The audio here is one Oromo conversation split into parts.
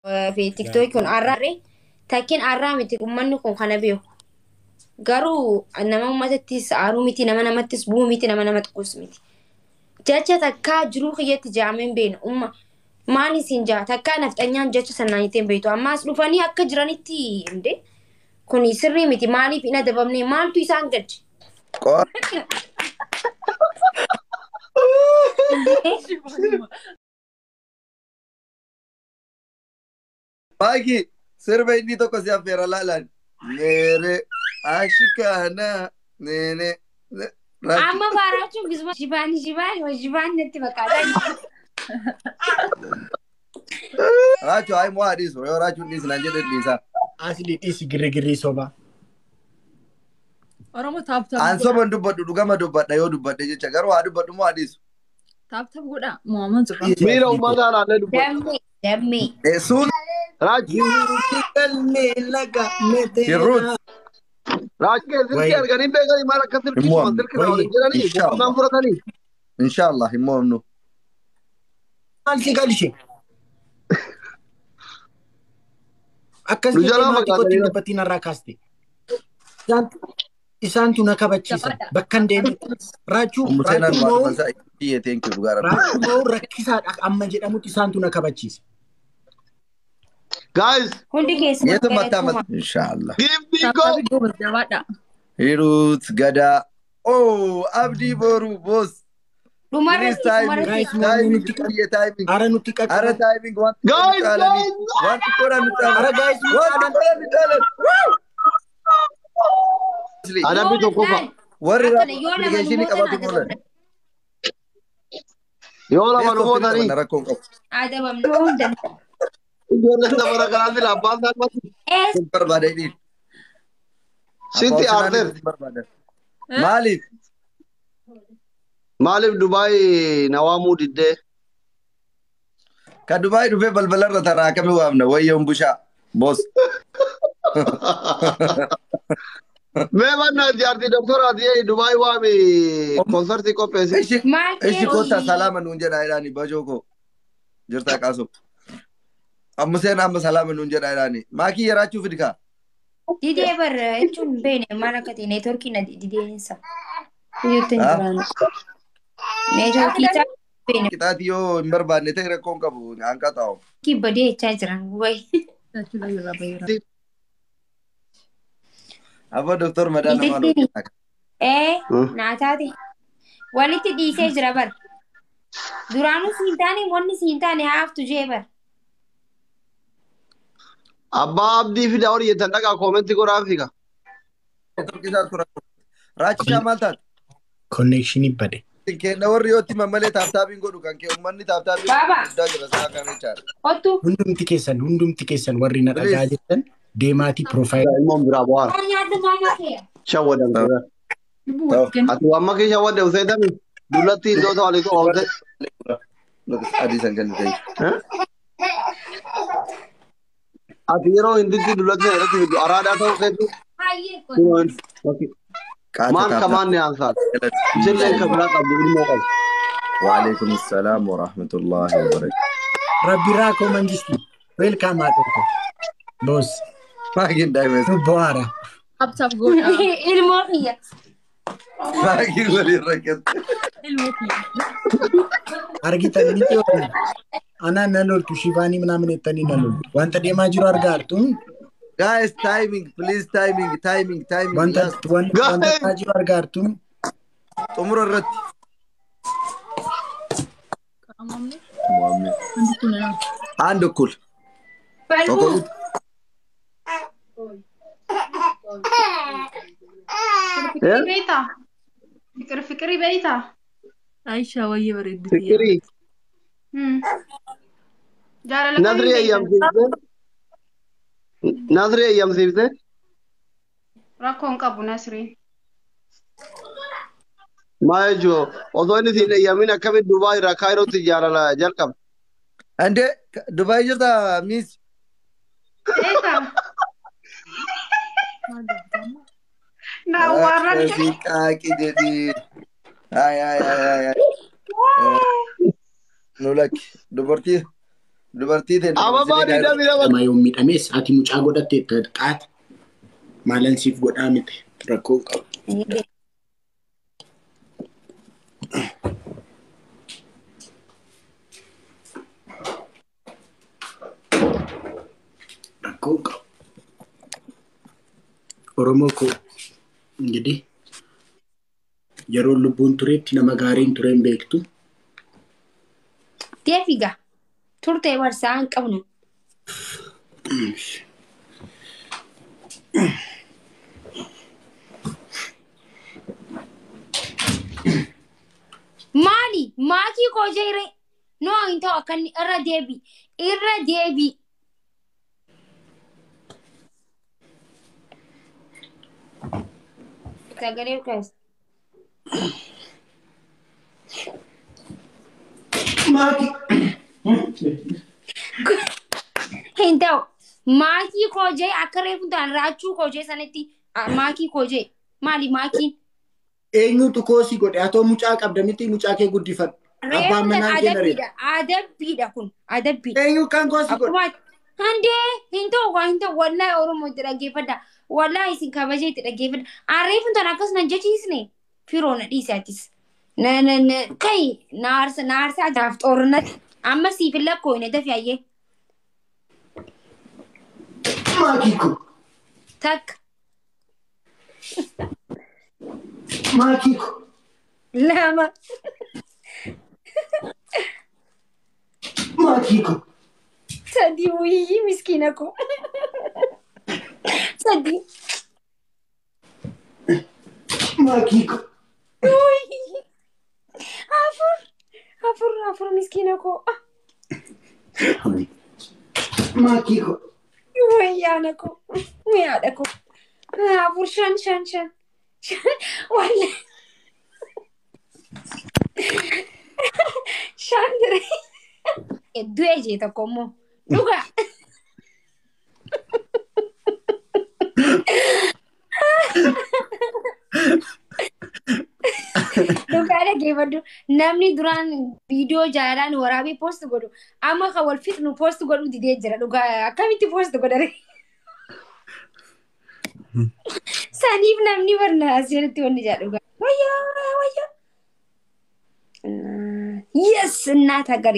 Fi TikTok kun arraa takkiin arraa miti, uummanni kun kana beeku. Garuu nama uummatattis aaruu miti, nama namattis bu'uu miti, nama nama xiqqoos miti. Jecha takkaa jiruu kiyyatti jaamee hin beekne, umma maan isin jaa takkaa nafxanyaan jecha sanaan ittiin beektu. Ammaas dhufanii akka jiranitti hinde kun sirrii miti. Maaliif hin adabamne? Maaltu isaan galche? Maaki, sirba inni tokko si affeera laalaan. Meere ashikaana neene. Amma baaraachuun gisuma shibaani shibaani shibaan natti fakkaata. Raachuu hayi moo adiisu yoo raachuun dhiisi naan jedhe dhiisaa. Asli dhiisi, girrigirrii sobaa. Oromo, tap tap An godha. soban dubbadhu, dhugama dubbadha yoo dubbadhe jecha, garuu haa dubbadhu moo adiisu. Tap tap godha. Muhammad Zurra. Miira uummataa naannoo dubbatu. Dammee dammee. Suun Raachi Hirruut. Raachi silkii Wayi. arganii beekanii maal akka silkii Hin suma mo'amnu. silkii irraa waliin jiranii Inshallah. boqonnaan fudhatanii. Inshallah hin mo'amnu. Maal si galche? Akkas Nu jettee jalaa maatii kootti fakkaatanii. dubbattiin irraa kaaste. Isaantu na kabachiisa. Bakka hin deemne. Raachuu Ummu seenaan raachuu waan mo'uun dhufan isaa iyyee, thank you, dhugaa rabbi. Raachuu mo'uun rakkisaadha amma jedhamutti isaantu na kabachiisa. Guys, Hundi keessan Yeetu mattaa galatoomaa. mataa. Inshallah. giftii Tap koo. tap goobas, jabaadha. Hiruut gadaa. Oh, Abdii Boru boss. Please Dhumarratti timing. dhumarratti. Guys, mo'amni Timing. nutti Iyyee timing. Ara nutti Ara qaqqaban. timing waan xiqqoo nu Guys, caalanii. guys. Waan xiqqoodhaan nu Ara caalan. guys nu Waan caalan. xiqqoodhaan nu caalan. Adabbii tokkoffaa. Warri Akkana yoo lama nu application mootan qabaatu moolan. adabamna. Yoo lama Best nu of three mootanii. taphanna, rakkoo hin qabu. Adabamna hunda. Ijoolleen tapha kanaa sila abbaan isaa Ees Hin barbaada hidhiin. sitti Abbaa aarteer. hin barbaadan. Maaliif? Maaliif Dubaay na waamuu diddee? Kan Dubaay dhufee balbalarra taraa akkamii waamna? Wayyoon bushaa. Boss. Mee mannaa jaartii doktoraati Dubaay waami konsertii qopheessi. Ishi maal ishi kottaa keetii? salaama nuun jedhaa jedhaani bajoo koo. Jirtaa qaasoo. Amma seen amma salaama nuun jedhaa jedhaani. Maakii yeraachuu fidkaa. Didee bar jechuun hin beekne maal akka ta'e, neetworkii na dideensa. Guyyootti hin Ah? jiraannu. Neetworkii isaa hin beekne. Qixaatii yoo hin barbaanne ta'e rakkoon qabu aan qaxaa'u. Badee jechaa jiran wayi. Tajaajila irraa bayeera. Abba doktor madaa namaa Itittiin lookii. ee naa taate walitti dhiisee jira bar. Duraanuu siin taane, wanni siin taane haaftu jee bar. Abbaa Abdii fida horii jettan dhaqaa koomentii godhaa fiiga. Isaa tura. Raachishaa maal taate? Connection bade. Kenna warri yoo itti malee tap tapiin godhu kan kee uummanni tap tapiin Baaba. guddaa jira isaa kana jechaadha. Kottu. Hundumti keessan warri na dhagaa Please. jirtan deemaatii profile Ilmoon biraa bu'aara. Nyaadhu maama kee. Shawwadan. Lubbuu wal kennu. Ati waan kee shawwadde useetami dullatti iddoo ta'u walii oomte. Adii san kennu ta'e. Ati yeroo hinditti dullatti irratti fiddu araadaa ta'uu keetu. Hayyee kun. Qaata Maal tap tap. kamaan ni ansaat. Isilleen kan biraa qabdu ilmoo qabu. وعليكم السلام ورحمة الله وبركاته. Rabbi Raakoo Mangisti. Welcome haadha koo. Boss. Maakiin daa'ima Nu bohaara. Tap tap godha. Ilmoo kiyya. Maakiin waliin rakkate. Ilmoo kiyya. Argitan miti oolu. Anaan na loltu, shivaanii ምናምን jettanii na loltu. Wanta deemaa jiru argaa jirtu. Guys, timing, please, timing, timing, timing. Wanta Last. wanta ta'aa jiru argaa jirtu. Xumura irratti. Qaamamni Muhammad. hundi kun nama. አንድ እኩል Balbuu. Fikirii beektaa? Fikir fikirii beektaa? Aishaa wayyee bareeddu. Fikirii. Jaalala Nasrii kamiin beektan? eeyyamsiifte. Nasrii eeyyamsiifte. Rakkoon qabu Nasriin. Maa jechuun osoo inni siin eeyyamin akkamitti Dubaay irraa Kaayirootti jaalala jalqabde? እንዴ ዱባይ jirta miss? Beektaa? Na awwaarran. Qaaqi jedhi. Ay ay ay ay ay. Nu lakki dubartii Dubartii ta'e Ababaa 22. Nama yoo miidhames ati mucaa godhatte qaata. Maalan siif godhaa miti rakkoo hin qabu. Rakkoo hin qabu. Oromoo koo እንግዲህ yeroo lubbuun turetti nama gaariin tureen beektu. Deefiga turtee barsaa hin qabnu. Maali maakii koo jeere noo hin ta'u akka inni irra deebi irra deebi. Sagalee kaas. Maakii. Hin ta'u maakii koo jee akka reefu ta'an raachuu koo jee sanatti maakii koo jee maali maakiin? Eenyutu koosii godhe atoo mucaa qabda miti mucaa kee guddifadhu. Abbaan Reefu ta'an manaa kee adabbiidha bareeda. Adabbiidha kun adabbiidha. Eenyu kan koosii godhe? Akkuma handee hin ta'u waa hin ta'u wallaahi Oromoo itti dhaggeeffadha. Wallaahi isin kabajee itti dhaggeeffadha. Reefu ta'an akkas nan jechiisne firoo na dhiise atis. Na na na kai na aarsa na aarsaa jaaf xoornati amma siif hin lakkooyne dafi ayyee Maakii koo. Takka Maakii koo. Lama Maakii koo. Sadi wuyii miskiina koo sadi Maakii koo. Wuyii afur afur afur miskiina koo Maakii koo. Wayyaana koo wayyaadha koo afur shan shan shan shan wallaahi shan dire du'e jee tokko immoo dhugaa. Dhugaa dhaggeeffadhu namni duraan viidiyoo jaalalaan waraabee post godhu amma kan wal fixnu post godhuu didee jira dhugaa akkamitti post godhare saniif namni barna asirratti wanni jaa dhugaa wayyaa wayyaa yes እናት ሀገሬ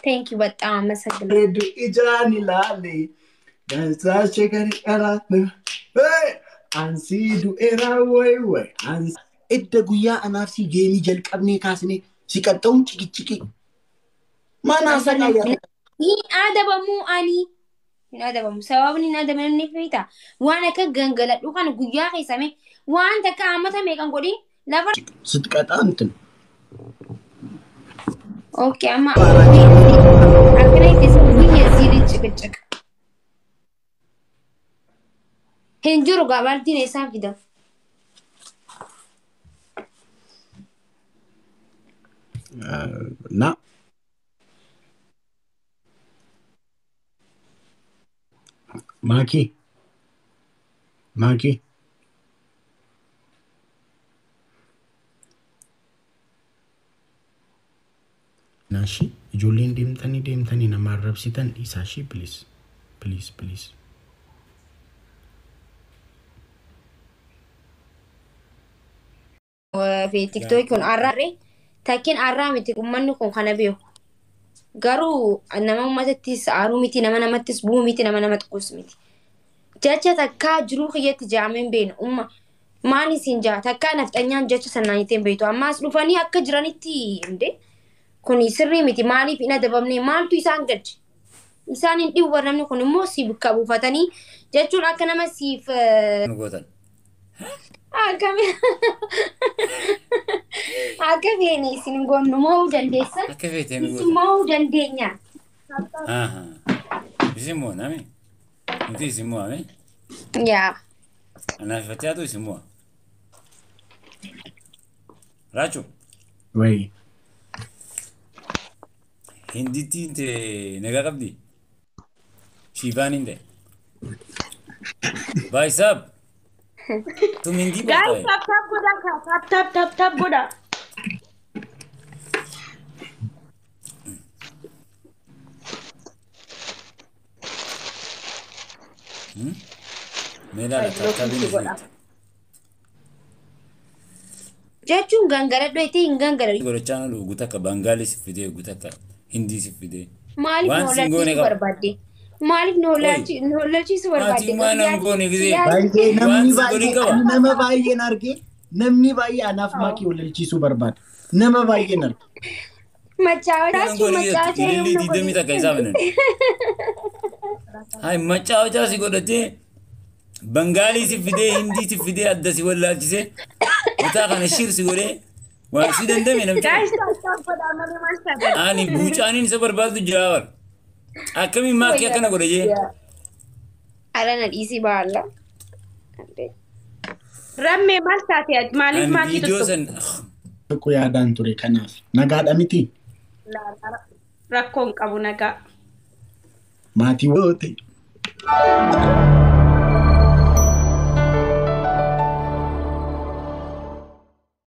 thank you በጣም አመሰግናለሁ። Reedu ijaan ilaali. Dansaashee gadi dhalaatu. Ansii du'eera wayi wayi. Edda guyyaa anaaf si geemii jalqabnee kaasnee si qaxxa'uun ciqiciqi. Mana haasaa yaa. Hin adabamuu ani hin adabamu sababni hin adabamneef beektaa waan akka gangaladhu kana guyyaa keessame waan takka hammata meeqan godhin lafa. ስትቀጣ እንትን Okay amma akkana itti guyya siidhi ciqiciq. Hin jiru gabaartiin eessaan fida? እና ማኪ ማኪ ናሺ ijoolleen deemtanii deemtanii nama arrabsitan dhiisaa ishee please please please. Fi tiktookii kun arraarre takkiin arraa miti uummanni kun kana beeku. Garuu nama uummatattis aaruu miti nama namattis bu'uu miti nama nama xiqqoos miti. Jecha takkaa jiruu kiyyatti jaamee hin beeknu umma maan isin jaa takkaa nafxanyaan jecha sanaan ittiin beektu ammaas dhufanii akka jiranitti hinde kun sirrii miti maaliif hin adabamne maaltu isaan galche isaan hin dhiwwa namni kun immoo si bakka buufatanii jechuun akka nama siif Nu gootan. Akkami akka feene isin goonu mo'uu dandeessan Akka feetee nu isin gootan. mo'uu dandeenya. Isin mo'aname. Nuti isin mo'ame. Yaa Anaaf Fatihaatu isin mo'a. Raachuu. ወይ Hindittiin tee nagaa qabdi. Shiifaan hin ta'e. Baayisaab. Tum hindii Guys, qofa tap tap godha tap tap tap tap godha. Mee ilaala taaptaabiin isinitti. Jechuun gangaladhu itti hin gangaladhu. Godhachaa oolu guutuu akka Bangaalii si fidee guutuu akka Hindii si fidee. Maaliif Waan nu sin goone hollachiisuu qaba. barbaadde? Maaliif nu hollachiisuu barbaadde? Ati waan hin goone gisee. Baay'ee Waan namni si godhin baay'ee qaba. ani nama baay'een arge namni baay'ee anaaf maakii wallalchiisuu barbaada. Nama baay'een arge. Machaawaa Waan hin goone machaawaa gisee ilillii 21 isaa fidan. Hai machaawaa si godhatee Bangaalii si fidee Hindii si fidee adda si wallaalchisee mataa kana shir si godhee waan si dandame namtichi. Guys, tap tap godhaa malee maal taatan? Ani buucaaniin isa barbaadu jira bara. Akkamiin maakii akkana godhe jee. Ala na dhiisii baala. Rammee maal taate ati? Maaliif Ani maakii viidiyoo tuttuqxe? san Tokko yaadaan ture kanaaf. Nagaadha miti. Rakkoo hin qabu nagaa. Maatii woote.